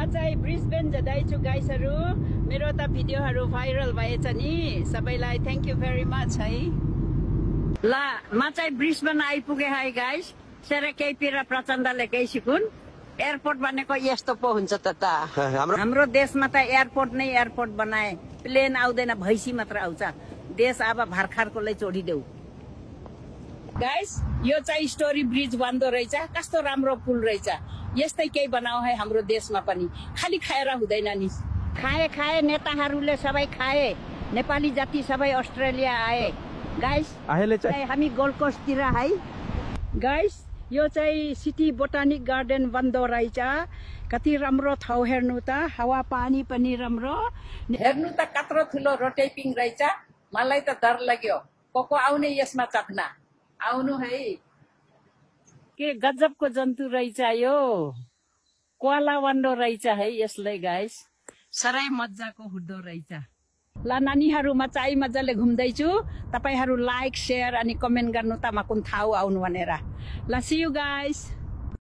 म चाहिँ ब्रिस्बेन जाँदैछु गाइसहरु मेरो त भिडियोहरु भाइरल भएछ नि सबैलाई थ्यांक यू भेरी मच है ल म चाहिँ ब्रिस्बेन आइपुगे है गाइस सेरा केही पिरा प्रचण्डले केही सिकुन एयरपोर्ट बनेको यस्तो पो हुन्छ त हाम्रो देशमा त एयरपोर्ट नै एयरपोर्ट बनाए प्लेन आउँदैन भैसी मात्र आउँछ देश अब भर्खरकोलाई छोडिदेऊ गाइस यो चाहिँ स्टोरी ब्रिज बन्दो रहेछ कस्तो राम्रो पुल रहेछ यस्तै केही बनाऊ है हाम्रो देशमा पनि खाली खाएर हुँदैन नि खाए नेताहरूले सबै खाए नेपाली जाति सबै अस्ट्रेलिया आए गाइस अहिले चाहिँ हामी गोल्ड कोस्टतिर है गाइस यो चाहिँ सिटी बोटानिक गार्डन बन्दो रहेछ कति राम्रो ठाउँ हेर्नु त हावा पानी पनि राम्रो हेर्नु त कत्रो ठुलो रोटेपिङ रहेछ मलाई त डर लाग्यो को आउने यसमा चख्ना आउनु है के गजबको जन्तु रहेछ यो कोला वन्डो रहेछ है यसलाई गाइस सरै मजाको हुँदो रहेछ ल नानीहरु म चाहिँ मजाले घुम्दैछु तपाईहरु लाइक शेयर अनि कमेन्ट गर्नु त म कुन ठाउँ आउनु भनेर ल सी यू गाइस